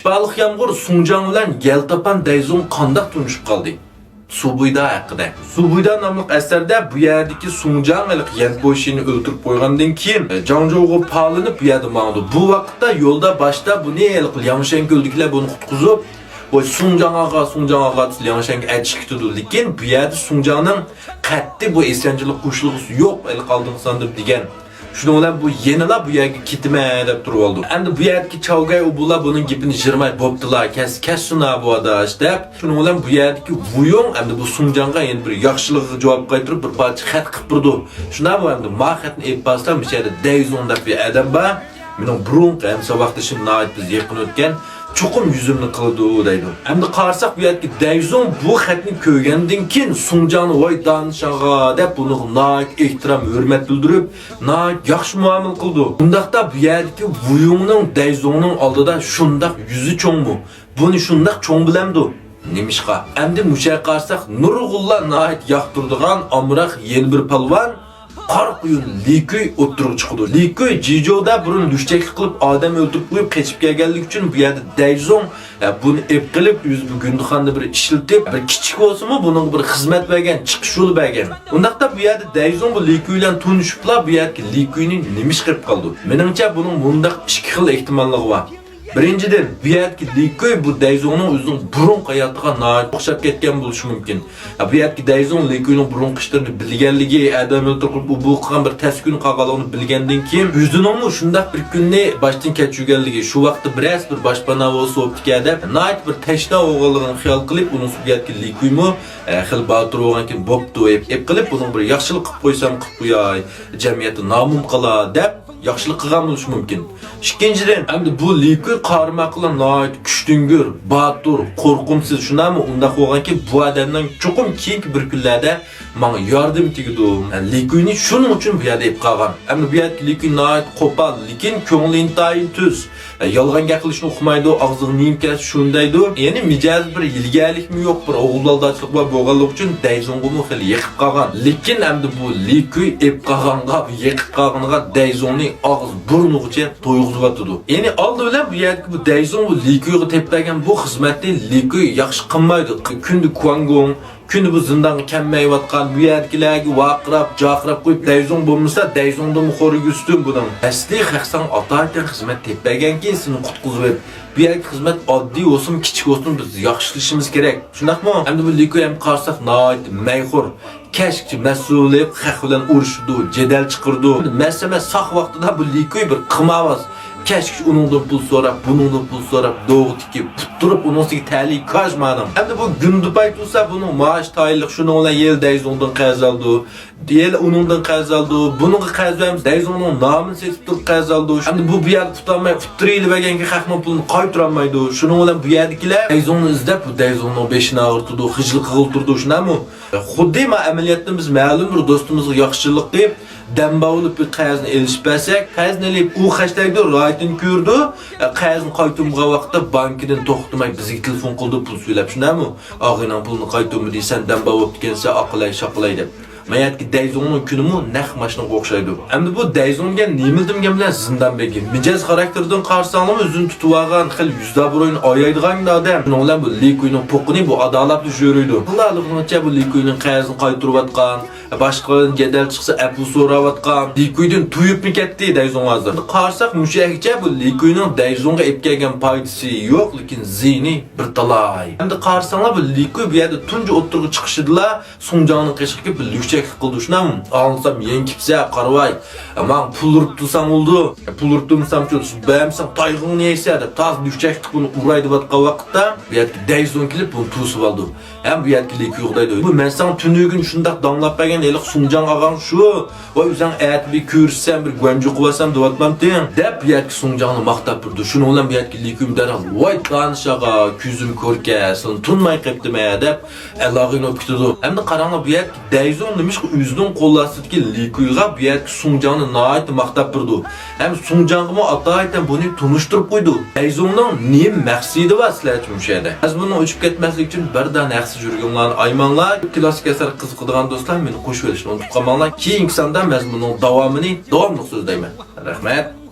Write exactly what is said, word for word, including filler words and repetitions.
بالىق يامغۇر سۇڭجاڭ بىلەن يەلتاپان دەيزۇڭ قانداق تونۇشۇپ قالدى؟ سۇبۇيدا ھەققىدە. سۇبۇيدا ناملىق ئەسەردە بۇ يەردىكى سۇڭجاڭ ھېلىقى يەنپوشىنى ئۆلتۈرۈپ قويغاندىن كېيىن، جاڭجۇغا پالىنىپ بۇ يەردە ماڭىدۇ. بۇ ۋاقىتتا يولدا باشتا بۇنى ھېلىقى لياڭشەن كۆلدىكىلەر بۇنى قۇتقۇزۇپ، ۋاي سۇڭجاڭ ئاغا، سۇڭجاڭ ئاغا دەپ لياڭشەنگە ئەچىشىپ كېتىدۇ. لېكىن بۇ يەردە سۇڭجاڭنىڭ قەتئىي بۇ ئىسيانچىلىق قوشۇلغۇسى يوق، ھېلىقى ئالدىنقى ساندا دېگەن. شۇنىڭ بىلەن بۇ يەنىلا بۇ يەرگە كېتىمەن دەپ تۇرۇۋالىدۇ. ئەمدى بۇ يەردىكى چاۋگەي ئۇبۇلا بۇنىڭ گېپىنى يىرماي، بوپتۇلا، كەس-، كەتسۇنا بۇ ئاداش دەپ، شۇنىڭ بىلەن بۇ يەردىكى ۋۇيۇڭ ئەمدى بۇ سۇڭجاڭغا يەنە بىر ياخشىلىقىغا جاۋاب قايتۇرۇپ بىر پارچە خەت قىلىپ بېرىدۇ. شۇنداق بۇ ئەمدى ما خەتنى ئېلىپ بارسا، مۇشۇ يەردە دەيزۇڭ دەپ بىر ئادەم بار. مېنىڭ بۇرۇنقى ھەمساۋاقدىشىم ناھايىتى بىز يېقىن ئۆتكەن، چوقۇم يۈزۈمنى قىلىدۇ دەيدۇ. ئەمدى قارىساق بۇ يەردىكى دەيزۇڭ بۇ خەتنى كۆرگەندىن كېيىن سۇڭجاڭنى ۋاي دانىش ئاغا دەپ بۇنىڭغا ناھايىتى ئېھتىرام، ھۆرمەت بىلدۈرۈپ، ناھايىتى ياخشى مۇئامىلە قىلىدۇ. ئۇنداقتا بۇ يەردىكى ۋۇيۇڭنىڭ دەيزۇڭنىڭ ئالدىدا شۇنداق يۈزى چوڭمۇ؟ بۇنى شۇنداق چوڭ بىلەمدۇ؟ نېمىشقا؟ ئەمدى مۇشۇ يەرگە قارىساق نۇرغۇنلار ناھايىتى ياقتۇرىدىغان ئامراق يەنە بىر پالۋان، قارا قۇيۇن لىكۈي ئوتتۇرىغا چىقىدۇ. لىكۈي جىجودا بۇرۇن لۈكچەكلىك قىلىپ ئادەم ئۆلتۈرۈپ قويۇپ قېچىپ كەلگەنلىكى ئۈچۈن بۇ يەردە دەيزۇڭ، ئە، بۇنى ئېلىپ قېلىپ، ئۆزى بۇ گۇندىخانىدا بىر ئىشلىتىپ، بىر كىچىك بولسىمۇ بۇنىڭغا بىر خىزمەت بەرگەن، چىقىش يولى بەرگەن. ئۇنداقتا بۇ يەردە دەيزۇڭ بۇ لىكۈي بىلەن تونۇشۇپلا بۇ يەردىكى لىكۈينى نېمە ئىش قىلىپ قالىدۇ؟ مېنىڭچە بۇنىڭ مۇنداق ئىككى خىل ئېھتىماللىقى بار. بىرىنچىدىن، بۇ يەردىكى لىكۈي بۇ دەيزۇڭنىڭ ئۆزىنىڭ بۇرۇنقى ھاياتىغا ناھايىتى ئوخشاپ كەتكەن بولۇشى مۇمكىن. بۇ يەردىكى دەيزۇڭ لىكۈينىڭ بۇرۇنقى ئىشلىرىنى بىلگەنلىكى، ئادەم ئۆلتۈرۈپ بۇ، بۇ قىلغان بىر تەس كۈن قالغانلىقىنى بىلگەندىن كېيىن، ئۆزىنىڭمۇ شۇنداق بىر كۈننى باشتىن كەچۈرگەنلىكى، شۇ ۋاقىتتا بىرەرسى بىر باشپانا بولسا بوپتىكەن دەپ، ناھايىتى بىر تەشنا بولغانلىقىنى خىيال قىلىپ، ئۇنىڭ بۇ يەردىكى لىكۈيمۇ، ئە، خېلى باتۇر بولغانكىن، بوپتۇ، ئېپ، ئېپ قىلىپ، بۇنىڭغا بىر ياخشىلىق قىلىپ قويسام قىلىپ قوياي، جەمئىيەتتە نامىم قالا دەپ، ياخشىلىق قىلغان بولۇشى مۇمكىن. ئىككىنچىدىن، ئەمدى بۇ لىكۈي قارىماققىلا ناھايىتى كۈچتۈڭگۈر، باتۇر، قورقۇمسىز، شۇنداقمۇ؟ ئۇنداق بولغانكىن، بۇ ئادەمنىڭ چوقۇم كېيىنكى بىر كۈنلەردە ماڭا ياردىمى تېگىدۇ. لىكۈينى شۇنىڭ ئۈچۈن بۇ يەردە ئېلىپ قالغان. ئەمدى بۇ يەردىكى لىكۈي ناھايىتى قوپال، لېكىن كۆڭلى ئىنتايىن تۈز. يالغان گەپ قىلىشنى ئۇقمايدۇ، ئاغزىغا نېمە كەلسە شۇنى دەيدۇ. يەنى مىجەزى بىر ھىيلىگەرلىكمۇ يوق، بىر ئوغۇل بالىدارچىلىق بار بولغانلىقى ئۈچۈن دەيزۇڭغىمۇ خېلى يېقىپ قالغان. لېكىن ئەمدى بۇ لىكۈي ئېپ قالغانغا، بۇ يېقىپ قالغىنىغا دەيزۇڭنى ئاغزى بۇرنىغىچە تويغۇزۇۋاتىدۇ. يەنى ئالدى بىلەن بۇ يەردىكى بۇ دەيزۇڭ بۇ لىكۈيغا تېپىپ بەرگەن بۇ خىزمەتنى لىكۈي ياخشى قىلمايدۇ. كۈندە كۇاڭگوڭ، كۈندە بۇ زىندانغا كەلمەيۋاتقان، بۇ يەردىكىلەرگە ۋارقىراپ، جارقىراپ قويۇپ، دەيزۇڭ بولمىسا، دەيزۇڭدىنمۇ خورى يۈرسۇن بۇنىڭ. ئەسلى خەق ساڭا ئاتايىتەن خىزمەت تېپىپ بەرگەنكىن، سېنى قۇتقۇزۇپ، بۇ يەردىكى خىزمەت ئاددىي بولسۇن، كىچىك بولسۇن، بىز ياخشىلىشىمىز كېرەك. شۇنداقمۇ؟ ئەمدى بۇ لىكۈي ھەم قارىساق ناھايىتى مەيخور. كەچكىچە مەسئۇل بولۇپ، خەق بىلەن ئۇرۇشىدۇ، جېدەل چىقىرىدۇ. مەسىلەن، ساق ۋاقتىدا بۇ لىكۈي بىر قىمارۋاز. كەچكىچە ئۇنىڭدىن پۇل سوراپ، بۇنىڭدىن پۇل سوراپ، دوغا تىكىپ، پۇتتۇرۇپ، ئۇنىڭ ئۈستىگە تەلىيى كاج مانىڭ. ئەمدى بۇ گۈندىپاي تۇرسا، بۇنىڭ مائاش تايىنلىق، شۇنىڭ بىلەن يەنە دەيزۇڭدىن قەرز ئالىدۇ. يەنە ئۇنىڭدىن قەرز ئالىدۇ. بۇنىڭغا قەرز بەرمىسە، دەيزۇڭنىڭ نامىنى سېتىپ تۇرۇپ قەرز ئالىدۇ. ئەمدى بۇ، بۇ يەردە پۇتالماي، ئۇتتۇرۇۋېلىۋەرگەنكى خەقنىڭ پۇلىنى قايتۇرالمايدۇ. شۇنىڭ بىلەن بۇ يەردىكىلەر دەيزۇڭنى ئىزدەپ، بۇ دەيزۇڭنىڭ بېشىنى ئاغرىتىدۇ، خىجىل قىلغىلى تۇرىدۇ، شۇنداقمۇ؟ خۇددى ما ئەمەلىيەتتىن بىز مەلۇم بىر دوستىمىزغا ياخشىلىق قىلىپ، دەمبا بولۇپ بىر قەرزنى ئېلىشىپ بەرسەك، قەرزنى ئېلىپ ئۇ خەجلەيدۇ، راھىتىنى كۆرىدۇ، قەرزنى قايتۇرمىغان ۋاقىتتا بانكىدىن توختىماي بىزگە تېلېفون قىلىدۇ، پۇل سۆلەپ، شۇنداقمۇ؟ ئاغىنىڭ پۇلىنى قايتۇرمىدى، سەن دەمبا بولۇپتىكەنسەن، ئاقىلاي، شاقىلاي دەپ. ما يەردىكى دەيزۇڭنىڭ كۈنىمۇ نەق ماشىنىغا ئوخشايدۇ. ئەمدى بۇ دەيزۇڭ دېگەن نېمىلا دېمىگەن بىلەن زىندان بېگى. مىجەز خاراكتېرىدىن قارىساڭلارمۇ ئۆزىنى تۇتۇۋالغان، خېلى يۈزدابۇر ئويۇنى ئوينايدىغان ئادەم. شۇنىڭ بىلەن بۇ لىكۈينىڭ پوقىنى بۇ ئادالاپلا يۈرىدۇ. ئاڭلىغىنىڭچە بۇ لىكۈينىڭ قەرزىنى قايتۇرۇۋاتقان، باشقىلاردىن جېدەل چىقسا ئەپۇ سوراۋاتقان. لىكۈيدىن تويۇپمۇ كەتتى دەيزۇڭ ھازىر. قارىساق مۇشۇ ئەگىچە بۇ لىكۈينىڭ دەيزۇڭغا ئېلىپ كەلگەن پايدىسى يوق، لېكىن زىيىنى بىر تالاي. ئەمدى قارىساڭلار بۇ لىكۈي بۇ يەردە تۇنجى ئوتتۇرىغا چىقىشىدىلا سۇڭجاڭنىڭ قېشىغا كېلىپ بىر لۈكچەكلىك قىلدى. شۇنداقمۇ؟ ئاڭلىسام يەنە كېپسە، قارىۋاي. ماڭا پۇل ئۇرۇپ تۇرساڭ بولىدۇ. پۇل ئۇرۇپ تۇرمىسام، بەرمىسەڭ تايىقىڭنى يەيسەن دەپ تازا لۈكچەكلىك بۇنى ئۇراي دەۋاتقان ۋاقىتتا بۇ يەردىكى دەيزۇڭ كېلىپ بۇنى توسۇپ ئالدى. ھەم بۇ يەردىكى لىكۈيغا دەيدۇ، بۇ مەن ساڭا تۈنۈگۈن شۇنداق داڭلاپ بەرگەن ھېلىقى سۇڭجاڭ ئاغاڭ شۇ. ۋاي ئۆزۈڭ ئەتە بىر كۆرۈشسەم بىر گۇەنجۇ قىلىۋالسام دەۋاتمامتىڭ؟ دەپ بۇ يەردىكى سۇڭجاڭنى ماختاپ بېرىدۇ. شۇنىڭ بىلەن بۇ يەردىكى لىكۈيمۇ دەرھال ۋاي دانىش ئاغا، كۆزۈم كۆركە، سېنى تونۇماي قېپتىمەن دەپ ئالاغىنى بولۇپ كېتىدۇ. ئەمدى قاراڭلار، بۇ يەردىكى دەيزۇڭ نېمىشقا ئۆزىنىڭ قول ئاستىدىكى لىكۈيغا بۇ يەردىكى سۇڭجاڭنى ناھايىتى ماختاپ بېرىدۇ. ھەم سۇڭجاڭغىمۇ ئاتايىتەن بۇنى تونۇشتۇرۇپ قويىدۇ. دەيزۇڭنىڭ نېمە مەقسىتى بار سىلەرچە مۇشۇ يەردە؟ مەزمۇننىڭ ئۆچۈپ كەتمەسلىكى ئۈچۈن بىر دانە ھەقسىز يۈرىكىڭلارنى ئايىماڭلار. كلاسسىك ئەسەرگە قىزىقىدىغان دوستلار مېنى قوشۇۋېلىشنى ئۇنتۇپ قالماڭلار. كېيىنكى ساندا مەزمۇننىڭ داۋامىنى داۋاملىق سۆزلەيمەن. رەھمەت.